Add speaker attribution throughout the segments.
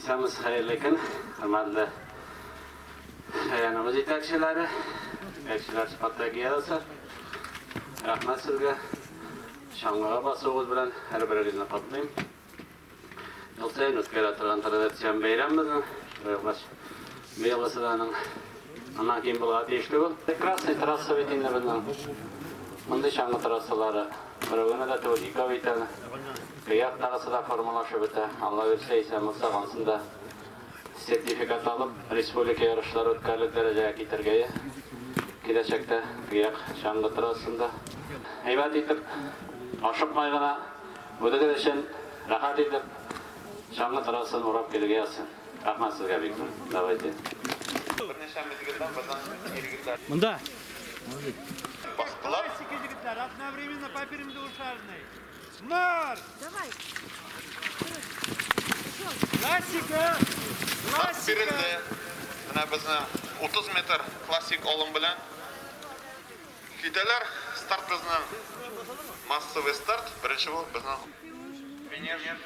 Speaker 1: Исәнмесез, хәерле көн, хөрмәтле районыбыз җитәкчеләре, җитәкчеләр спартакиадасы. Рәхмәт сезгә. Чаңгыга басуыгыз белән һәрберегезне котлыйм. Ел саен үткәрә торган традицион бәйрәм безнең. Шулай булгач, быелгысы да аның аннан ким булырга тиеш түгел. Прекрасный трасса бит инде безнең. Мондый чаңгы трассалары берәү генә дә түгел, икәү бит әле. Көяк тагысы да формалашып бетә. Алла бирсә, исән булсак, ансын да сертификат алып, республика ярышлары үткәрерлек дәрәҗәгә китергәе киләчәктә Көяк чаңгы трассасында. Әйбәт итеп, ашыкмай гына, үзегез өчен рәхәт итеп, чаңгы трассасын урап килергә язсын. Рәхмәт сезгә бик зур. Давайте.
Speaker 2: Берничә мизгелдән безнең ир-егетләр.
Speaker 3: Монда.
Speaker 2: Бастылар.
Speaker 4: Классика, егетләр, одновременно по периметру шарной. Марш!
Speaker 5: Давай.
Speaker 4: Классика!
Speaker 2: Старт
Speaker 4: Классика!
Speaker 2: бирелде. Менә безнең 30 метр классик алым белән китәләр. Старт безнең массовый старт. Беренче булып безнең финиш.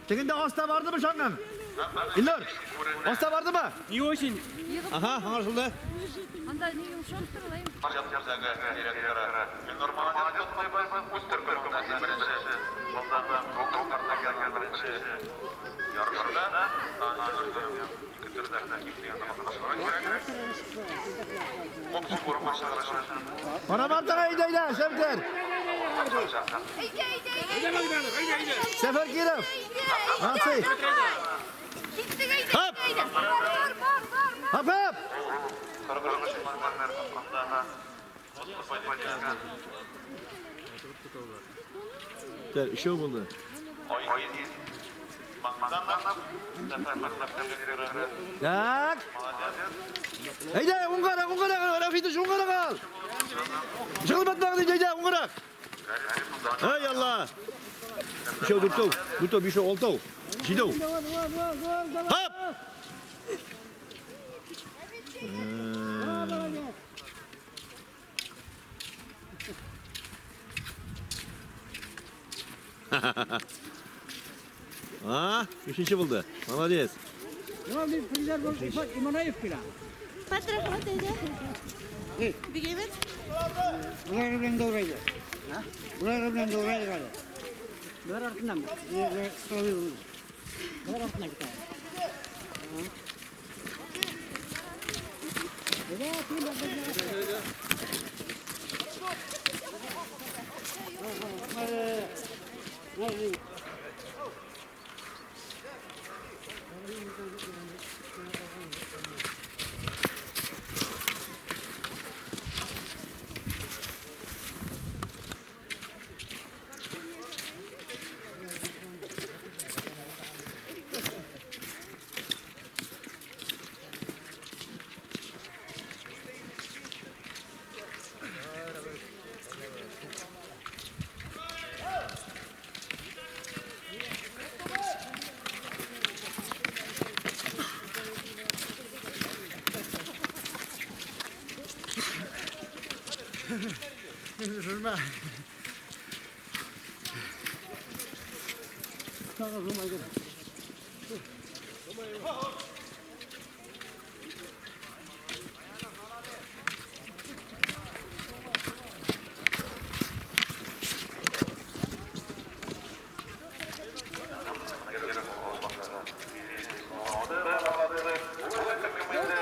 Speaker 6: Тегендә аста бардымы чаңгың? Илнур, аста бардымы?
Speaker 3: Не очень.
Speaker 6: Ага, аңлашылды.
Speaker 5: Анда не йомшак торалайм.
Speaker 2: Иҗат үзәге директоры Илнур Молодец котлыйбыз. Үз төркемендә беренче булды. Бу спартакиаданың беренче ярышында ике төрдә ким дигәндә катнашырга кирәк. Оптик урынбасары
Speaker 6: Бара бар әйдә, әйдә, Шәмтер.
Speaker 5: Әйдә, әйдә, әйдә.
Speaker 6: Сәфәр Киров. Молодцы.
Speaker 5: Киттек, әйдә,
Speaker 6: Хоп.
Speaker 5: әйдә. Бар, бар, бар, бар.
Speaker 6: Хоп, хоп.
Speaker 2: 43 номер анда выступать иткән
Speaker 6: Тәр, өчәү булды.
Speaker 2: Айгиз Мактанов, Сәфәр мәктәп директоры.
Speaker 6: Так.
Speaker 2: Молодец.
Speaker 6: Әйдә, уңгарак, уңгарак, Рафитыч, уңгарак ал. Жығылып атмағын дейді, әйдә, уңгарак. Ай, Алла. Үшеу, төртеу, төртеу, бесеу, алтау, жетеу. Хоп! А, үшінші болды. Молодец.
Speaker 5: Патрахмат, әйдә. Бигәйбез.
Speaker 7: Булар белән дәүрәйде. Булар белән дәүрәйде әле. Булар артыннан. Булар артыннан китә.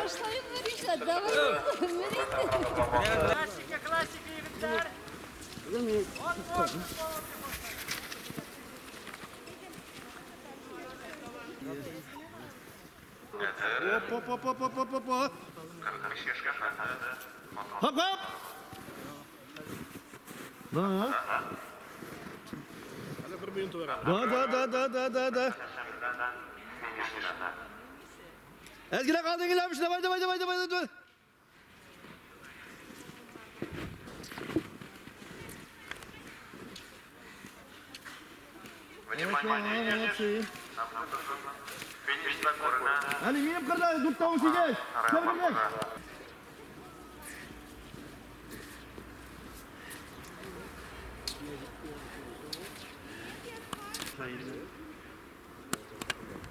Speaker 5: Ташлайм, Ришат, давай.
Speaker 4: Классика, классика, егетләр!
Speaker 6: Оп, оп, оп, оп, оп, оп, оп, оп.
Speaker 2: 45 яшькә хәтле
Speaker 6: Хоп, хоп. Да. Да, да, да, да, да, да, да.
Speaker 2: финишта.
Speaker 6: Әзгенә калды киләмеш. Давай, давай, давай, давай, давай.
Speaker 2: Внимание,
Speaker 6: Молодцы.
Speaker 2: Финишта күренә.
Speaker 6: Әле минем кырда 4.18. Тәбрикләр.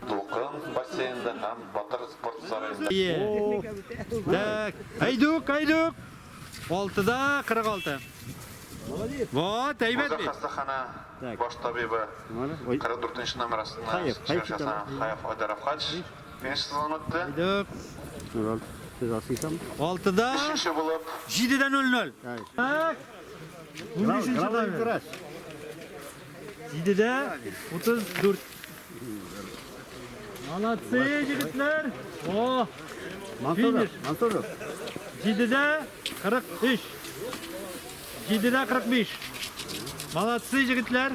Speaker 2: Дулкын бассейнда һәм Батыр спорт сараенда.
Speaker 4: Так, әйдүк, әйдүк. 6-да 46. Вот, әйбәт
Speaker 2: Үзәк
Speaker 4: бит.
Speaker 2: хастаханә баш табибы 44 нче номер астында чыгыш ясаган Хаев Айдар Рафхач финиш сызыгын үтте.
Speaker 4: Әйдүк. 6-да
Speaker 2: Өченче булып
Speaker 4: 7-дә 00. Так. 15 номер. 7-дә 34. Молодцы, егетләр. О, финиш. 7-дә 43. 7-дә 45. Молодцы, егетләр.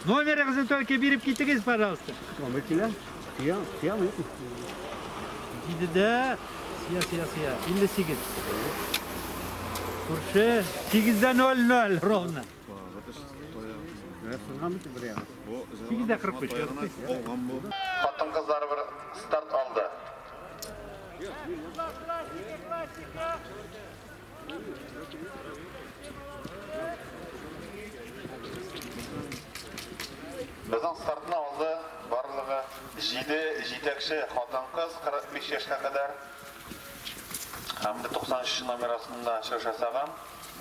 Speaker 4: Номерыгызны только биреп китегез, пожалуйста. 7-дә сия, сия, сия. 58. Күрше 8-дә 00 ровно. 8-дә 45.
Speaker 2: хатын-кызлар бер старт алды. Безнең стартны алды барлыгы 7 җитәкче хатын-кыз 45 яшькә кадәр. Һәм дә 93 номер астында чыгыш ясаган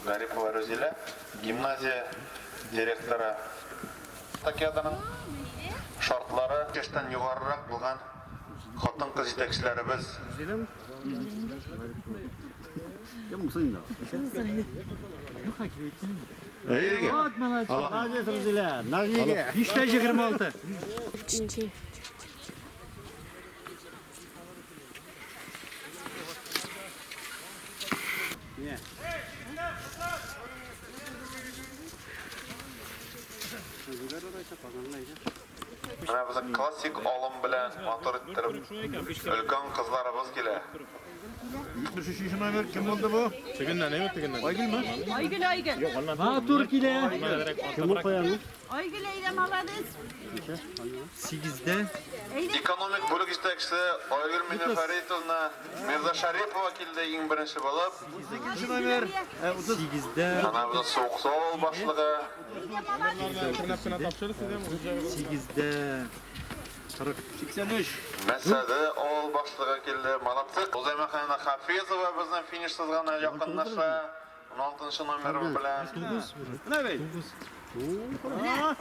Speaker 2: Гарипова Рузилә, гимназия директоры. Спартакиаданың шартлары яшьтән югарырак булган хатын-кыз җитәкчеләребез.
Speaker 4: Вот молодцы. 5 26.
Speaker 5: Üçüncü.
Speaker 2: Менә безнең классик алым белән матур иттереп өлкән кызларыбыз килә.
Speaker 6: 73 номер кем булды бу?
Speaker 3: Тегеннән, әйме тегеннән.
Speaker 6: Айгөлме?
Speaker 5: Aygül Aygül.
Speaker 4: Матур килә.
Speaker 5: Aygül әйдә молодец.
Speaker 4: 8-дә
Speaker 5: Әйдә.
Speaker 2: Экономик бүлек җитәкчесе Айгөл Миннефәритовна Мирзашарипова килде иң беренче булып.
Speaker 6: 8 номер.
Speaker 4: 8-дә
Speaker 2: Ана безнең Суыксу авыл башлыгы.
Speaker 5: Әйдә молодец.
Speaker 3: Кенә кенә тапшырырсыз, әйме?
Speaker 4: 8-дә 40.
Speaker 6: 83.
Speaker 2: Мәсәде авыл башлыгы килде. Молодцы. Узайма ханым Хафизова безнең финиш сызыгына якынлаша. 16 номер белән.
Speaker 4: 9 уже.
Speaker 6: Менә бит.
Speaker 4: 9.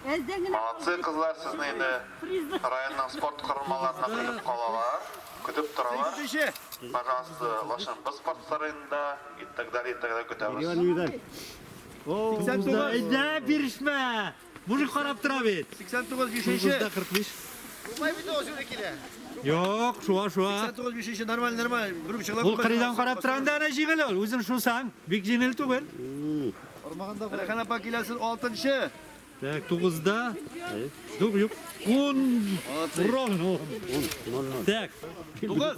Speaker 5: Әздән генә
Speaker 2: Молодцы кызлар, сезне инде
Speaker 5: призлы.
Speaker 2: районның спорт корылмаларына көтеп калалар. Көтеп торалар.
Speaker 6: 83.
Speaker 2: Пожалуйста, Лашын спорт сараенда и так далее, и так далее көтәбез.
Speaker 6: 89.
Speaker 4: Әйдә, бирешмә. Мужик карап тора бит.
Speaker 6: 89
Speaker 4: 9-да
Speaker 6: 5.
Speaker 4: 45.
Speaker 6: Бай бит ул шуны килә.
Speaker 4: Юк, шуа, шуа.
Speaker 6: 89 5 нормаль, нормаль. Бер чыгып.
Speaker 4: Ул кырыйдан карап торганда әнә җиңел ул. Үзең шусаң, бик җиңел түгел.
Speaker 6: Рәхан апа киләсен 6.
Speaker 4: Так, 9-да. Юк, юк. 10. Ровно 10. Так,
Speaker 6: 9.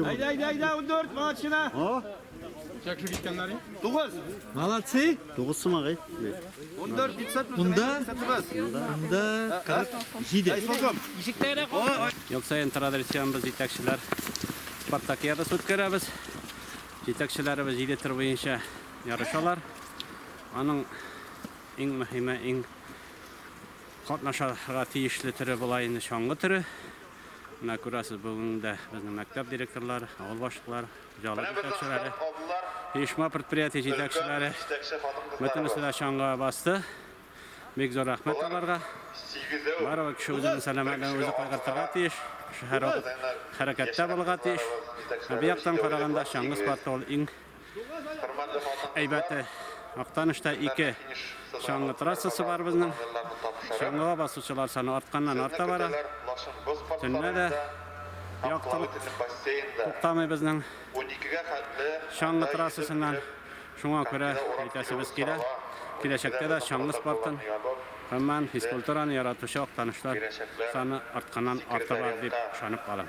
Speaker 6: Әйдә, әйдә, әйдә, 14, молодчина.
Speaker 3: Чак киткәннәр.
Speaker 6: 9.
Speaker 4: молодцы.
Speaker 6: 14, 50.
Speaker 4: Унда?
Speaker 6: 59.
Speaker 4: Анда 47.
Speaker 6: Исполком.
Speaker 1: Ел саен традицион без җитәкчеләр спартакиадасы үткәрәбез. Җитәкчеләребез җиде төр буенча ярышалар. Аның иң мөһиме, иң катнашырга тиешле төре була инде чаңгы төре. Менә күрәсез, бүген дә безнең мәктәп директорлары, авыл башлыклары, хуҗалык җитәкчеләре, оешма предприятие җитәкчеләре бөтенесе дә чаңгыга басты. Бик зур рәхмәт аларга. Барыбер кеше үзенең сәламәтлеген үзе кайгыртырга тиеш. Кеше һәрвакыт хәрәкәттә булырга тиеш. Бу яктан караганда чаңгы спорты ул иң әйбәте. Актанышта ике чаңгы трассасы бар безнең. Чаңгыга басучылар саны артканнан арта бара. Төнлә дә яктылык туктамый безнең чаңгы трассасыннан. Шуңа күрә әйтәсебез килә. Киләчәктә дә чаңгы спортын, гомумән физкультураны яратучы актанышлар саны артканнан арта бара дип ышанып калам.